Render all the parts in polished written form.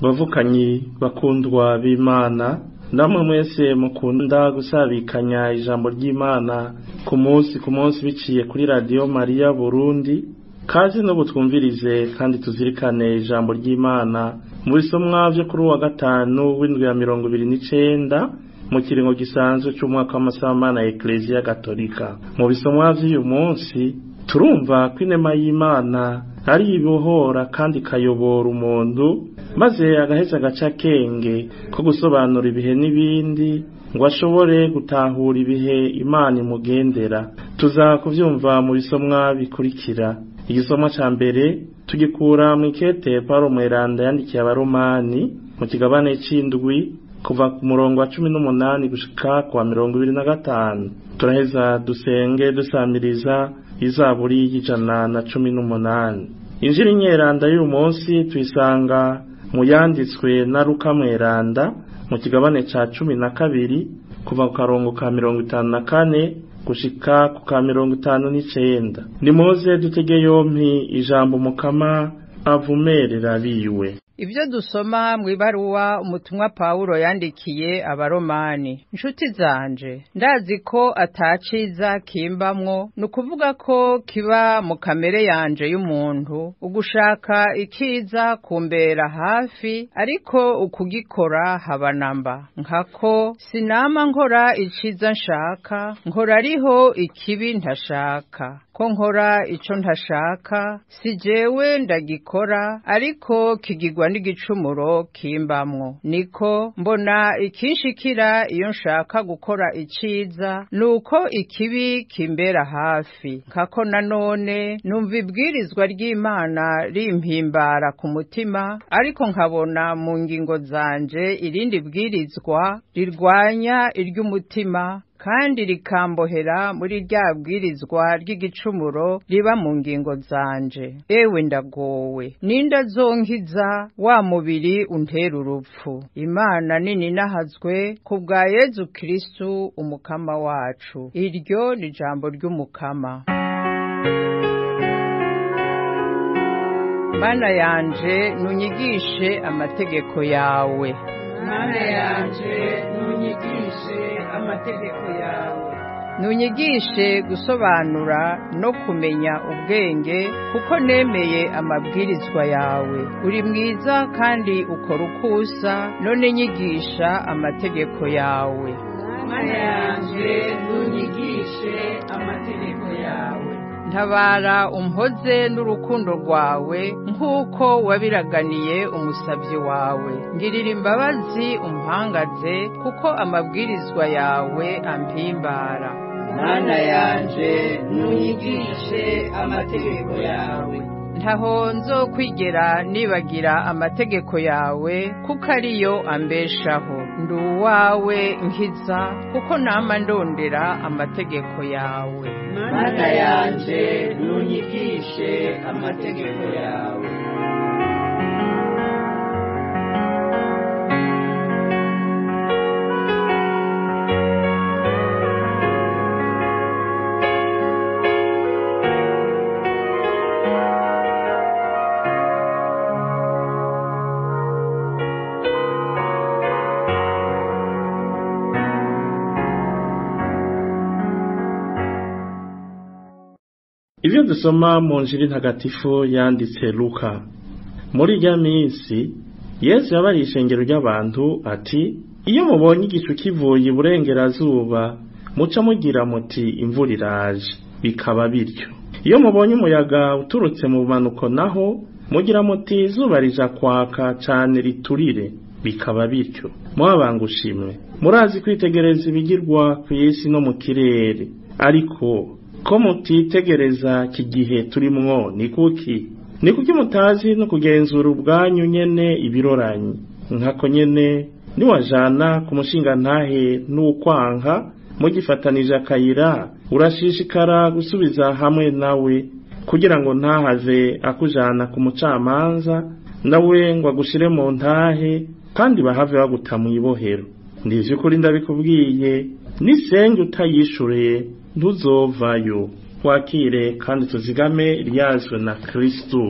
Bavukanyi bakundwa b'Imana, namwe mwese mukunda gusabikanya ijambo ry'Imana ku munsi ku munsi biciye kuri Radio Maria Burundi, kaze n'ubu twumvirize kandi tuzirikane ijambo ry'Imana mu bisomwa vyo kuri uwa gatanu w'indwi ya 2029 mu kiringo gisanzwe c'umwaka w'amasamana ya Eklezia Gatolika. Mu bisomwa vy'uyu munsi turumva ko inema y'Imana ari ibohora kandi ikayobora umuntu, maze agaheza agaca akenge ko gusobanura ibihe n'ibindi ngo ashobore gutahura ibihe Imana imugendera. Tuza kuvyumva mu bisomwa bikurikira. Igisomwa ca mbere tugikura mw'ikete Paulo Mweranda yandikiye Abaromani mu kigabane c'indwi kuva ku murongo wa 18 gushika ku wa 25. Turaheza dusenge dusamiriza izaburi y'118. Injiri nyeranda y'uyu munsi tuyisanga mu yanditswe na Luka Mweranda mu kigabane ca 12 kuva ku karongo ka 54 gushika ku ka 59. Nimuze dutege yompi ijambo Mukama avumerera biwe. Ibyo dusoma mu ibaruwa umutumwa Pawulo yandikiye Abaromani. Inshuti zanje, ndazi ko ataciza kimbamwo, ni ukuvuga ko kiba mu kamere yanje y'umuntu, ugushaka ikiza kumbera hafi, ariko ukugikora habanamba. Nkako sinama nkora iciza nshaka, nkora ariho ikibi ntashaka. Ko nkora ico ntashaka, si jewe ndagikora, ariko kigirwa n'igicumuro kimbamwo. Niko mbona ikinshikira iyo nshaka gukora iciza, nuko ikibi kimbera hafi. Kako nanone numva ibwirizwa ry'Imana rimpimbara ku mutima, ariko nkabona mu ngingo zanje irindi bwirizwa rirwanya iry'umutima, kandi rikambohera muri rya bwirizwa ry'igicumuro riba mu ngingo zanje. Ewe ndagowe, ninde azonkiza wa mubiri untera urupfu? Imana nini nahazwe ku bwa Yezu Kristu umukama wacu. Iryo ni ijambo ry'Umukama. Mana yanje, nunyigishe amategeko yawe. Mana yanje, nunyigishe amategeko yawe. Nunyigishe gusobanura no kumenya ubwenge, kuko nemeye amabwirizwa yawe. Uri mwiza kandi ukora uko usa, none nyigisha amategeko yawe. Mana yanje, nunyigishe amategeko yawe. Ntabara umpoze n'urukundo rwawe, nk'uko wabiraganiye umusabyi wawe. Ngirira imbabazi umpangaze, kuko amabwirizwa yawe ampimbara. Mana yanje, nunyigishe amategeko yawe. Ntaho nzokwigera nibagira amategeko yawe, kuko ariyo ambeshaho. Ndi uwawe nkiza, kuko nama ndondera amategeko yawe. Mana yanje, nunyigishe amategeko yawe. Ivyo dusoma mu Njiri ntagatifu yanditse Luka. Muri irya minsi Yesu yabariye ishengero ry'abantu ati: iyo mubonye igicu kivuye iburengerazuba, muca mugira muti imvura iraje, bikaba bityo. Iyo mubonye umuyaga uturutse mu bumanuko naho, mugira muti izuba rija kwaka cane riturire, bikaba bityo. Mwabangushimwe, murazi kwitegereza ibigirwa kw'isi no mu kirere, ariko ko mutitegereza iki gihe turimwo ni kuki? Ni kuki mutazi no kugenzura ubwanyu nyene ibiroranyi? Nkako nyene niwajana ku mushingantahe n'ukwanka mugifatanije akayira, urashishikara gusubiza hamwe nawe, kugira ngo ntahave akujana ku mucamanza, nawe ngo agushire mu ntahe, kandi bahave baguta mw'ibohero. Ndi vy'ukuri ndabikubwiye, n'isenge utayishuriye ntuzovayo. Twakire kandi tuzigame iryazwe na Kristu.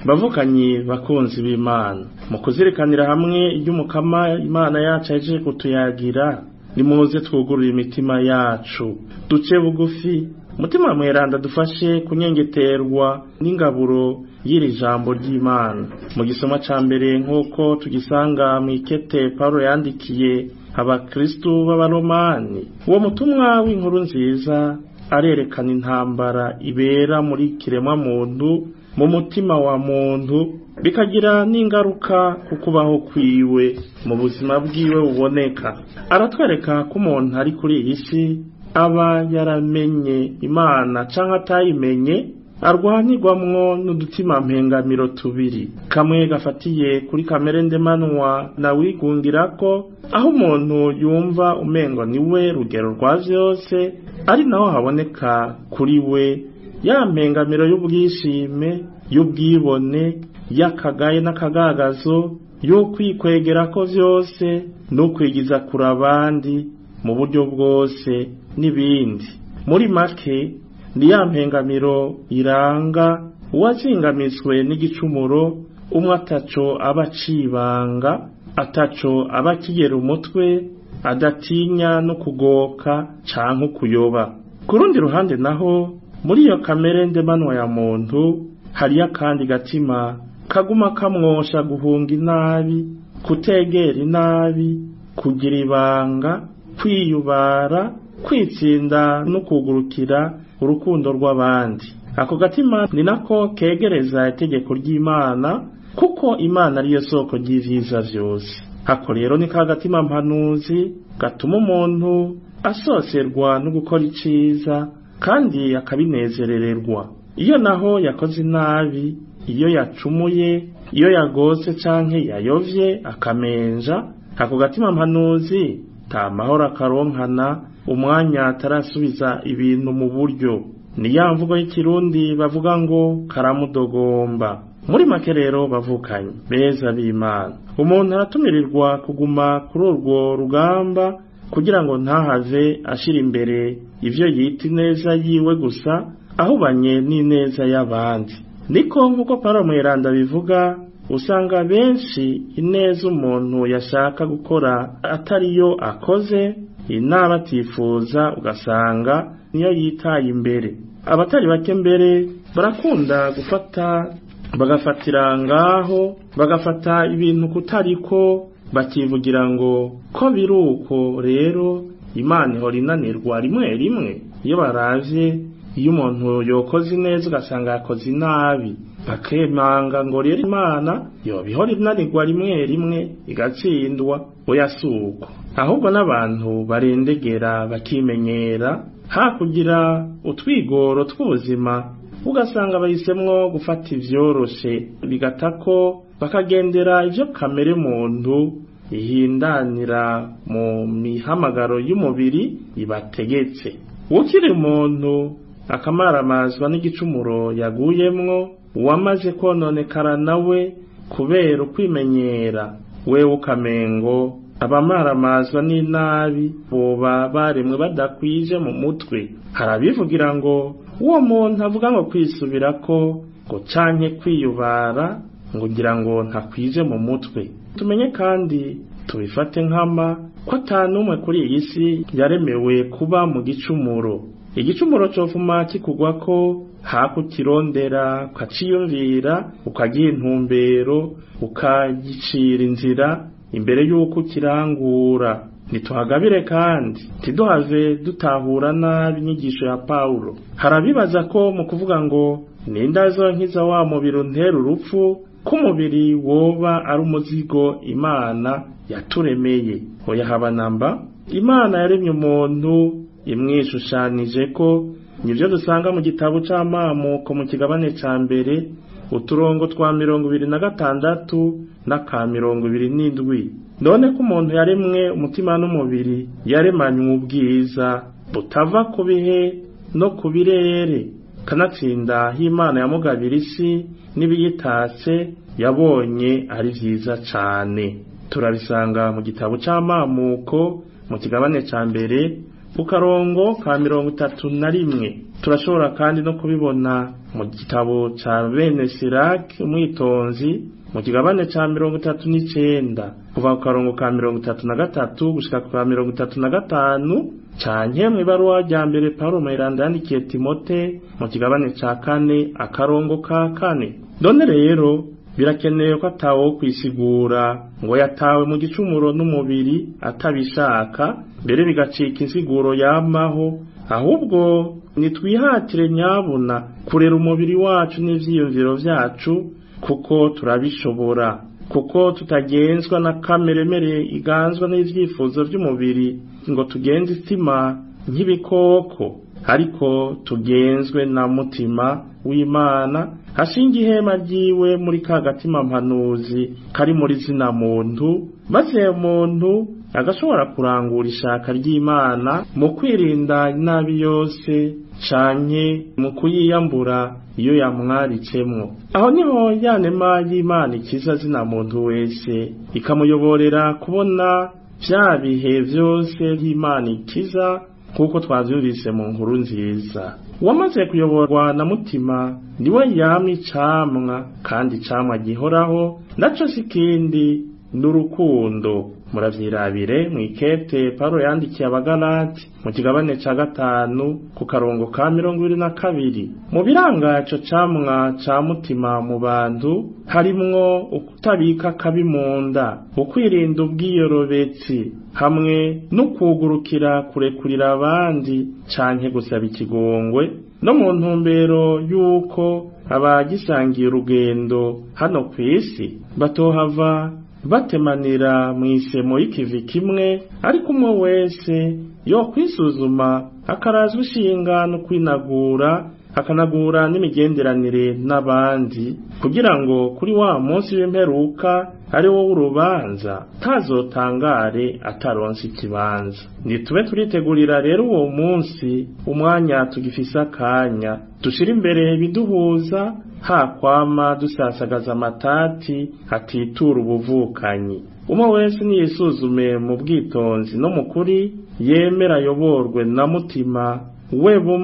Bavukanyi bakunzi b'Imana, mu kuzirikanira hamwe iry'Umukama Imana yacu yaje kutuyagira, nimuze twugurure imitima yacu, duce bugufi, Mutima mweranda dufashe kunyengeterwa n'ingaburo y'iri jambo ry'Imana. Mu gisoma ca mbere nk'uko tugisanga mw'ikete Paulo yandikiye abakristu b'Abaromani, uwo mutumwa w'inkuru nziza arerekana intambara ibera muri kiremwa muntu, mu mutima wa muntu, bikagira n'ingaruka ku kubaho kwiwe mu buzima bwiwe buboneka. Aratwereka ko umuntu ari kuri iyi si aba yaramenye Imana canke atayimenye, arwanirwamwo n'udutima mpengamiro tubiri, kamwe gafatiye kuri kamere ndemanwa na wigungirako, aho umuntu yumva umengo niwe rugero rwa vyose, ari naho haboneka kuri we ya mpengamiro y'ubwishime, y'ubwibone, y'akagaye n'akagagazo, yo kwikwegerako vyose no kwigiza kure abandi mu buryo bwose n'ibindi. Muri make ni ya mpengamiro iranga uwazingamizwe n'igicumuro, umwe ataco aba acibanga, ataco aba akigera umutwe, adatinya no kugoka canke kuyoba. Ku rundi ruhande naho, muri iyo kamere ndemanwa ya muntu hariyo akandi gatima kaguma kamwosha guhunga inabi, kutegera inabi, kugira ibanga, kwiyubara, kwitsinda no kugurukira urukundo rw'abandi. Ako gatima ni nako kegereza itegeko ry'Imana, kuko Imana ariyo soko ry'ivyiza vyose. Ako rero ni ka gatima mpanuzi gatuma umuntu asoserwa no gukora iciza kandi akabinezerererwa. Iyo naho yakoze inabi, iyo yacumuye, iyo yagose canke yayovye akamenja, ako gatima mpanuzi ta mahoro akaronkana umwanya atarasubiza ibintu mu buryo. Ni ya mvugo y'ikirundi bavuga ngo karamudogomba. Muri make rero bavukanye beza b'Imana, umuntu aratumirirwa kuguma kuri urwo rugamba kugira ngo ntahave ashira imbere ivyo yita ineza yiwe gusa, ahubanye n'ineza y'abandi. Niko nk'uko Paulo Mweranda bivuga, usanga benshi ineza umuntu yashaka gukora atariyo akoze, inaba atifuza ugasanga niyo yitaye imbere. Abatari bake mbere barakunda gufata bagafatira ngaho, bagafata ibintu kutariko, bakivugira ngo ko biruko rero Imana ihora inanirwa rimwe rimwe. Iyo baravye iyo umuntu yokoze neza ugasanga yakoze inabi, bakemanga ngo rero Imana yoba ihora inanirwa rimwe rimwe igatsindwa. Oya, suko, ahubwo n'abantu barendegera bakimenyera, hakugira utwigoro tw'ubuzima, ugasanga bahisemwo gufata ivyoroshe, bigatako bakagendera ivyo kamere muntu ihindanira mu mihamagaro y'umubiri ibategetse. Ukiri umuntu akamaramazwa n'igicumuro yaguyemwo, uwamaze kononekara nawe kubera ukwimenyera, wewe ukamengo abamaramazwa n'inabi boba baremwe badakwije mu mutwe. Harabivugira ngo uwo muntu avuga ngo kwisubirako ngo canke kwiyubara ngo ngira ngo ntakwije mu mutwe. Tumenye kandi tubifate nkama ko atanumwe kuri iyi si yaremewe kuba mu gicumuro. Igicumuro cofuma kikugwako hakukirondera, ukaciyumvira, ukagiha intumbero, ukagicira inzira imbere y'uko ukirangura. Ntituhagabire kandi ntiduhave dutahura nabi inyigisho ya Paulo. Harabibaza ko mu kuvuga ngo ninde azonkiza wa mubiri untera urupfu, ko umubiri woba ari umuzigo Imana yaturemeye. Oya haba namba, Imana yaremye umuntu imwishushanije ko, nivyo dusanga mu gitabo c'Amamuko mu kigabane ca mbere, uturongo twa 26 n'aka 27. None ko umuntu yaremwe umutima n'umubiri, yaremanywe ubwiza butava ku bihe no ku birere, kanatsinda aho Imana yamugabira isi n'ibiyitatse, yabonye ari vyiza cane. Turabisanga mu gitabo c'Amamuko mu kigabane ca mbere, ku karongo ka 31. Turashobora kandi no kubibona mu gitabo ca bene Siraki umwitonzi mu kigabane ca 39 kuva ku karongo ka 33 gushika ku ka 35, canke mw'ibaruwa rya mbere Paulo Mweranda yandikiye Timote mu kigabane ca 4 akarongo ka 4. None rero birakenewe ko atawo kwisigura ngo yatawe mu gicumuro n'umubiri atabishaka, mbere bigacika insiguro yamaho. Ahubwo nitwihatire nyabuna kurera umubiri wacu n'ivyiyumviro vyacu, kuko turabishobora, kuko tutagenzwa na kameremere iganzwa n'ivyifuzo vy'umubiri ngo tugenze isima nk'ibikoko, ariko tugenzwe na mutima w'Imana hashinga ihema ryiwe muri ka gatima mpanuzi kari muri zina muntu, maze muntu agashobora kurangura ishaka ry'Imana mu kwirinda inabi yose canke mu kuyiyambura iyo yamwaricemwo. Aho niho ya nema y'Imana ikiza zina muntu wese, ikamuyoborera kubona vya bihe vyose y'Imana ikiza, kuko twavyumvise mu nkuru nziza. Uwamaze kuyoborwa na mutima niwe yama icamwa, kandi icamwa gihoraho naco si ikindi n'urukundo. Muravyirabire mw'ikete Paulo yandikiye Abagalati mu kigabane ca 5 ku karongo ka 22. Mu biranga ico camwa ca mutima mu bantu harimwo ukutabika kabi mu nda, ukwirinda ubwiyorobetsi, hamwe no kugurukira kurekurira abandi canke gusaba ikigongwe, no mu ntumbero y'uko abagisangiye urugendo hano kw'isi batohava batemanira mw'isemo y'ikivi kimwe, ariko umwe wese yo kwisuzuma akarazwa ishinga no kwinagura, akanagura n'imigenderanire n'abandi, kugira ngo kuri wa munsi w'imperuka ari wo w'urubanza tazotangare ataronse ikibanza. Nitube turitegurira rero uwo munsi umwanya tugifise akanya, dushira imbere ibiduhuza, hakwama dusasagaza amatati atitura ubuvukanyi. Umwe wese niyisuzume mu bwitonzi no mu kuri, yemera ayoborwe na mutima we bumwe.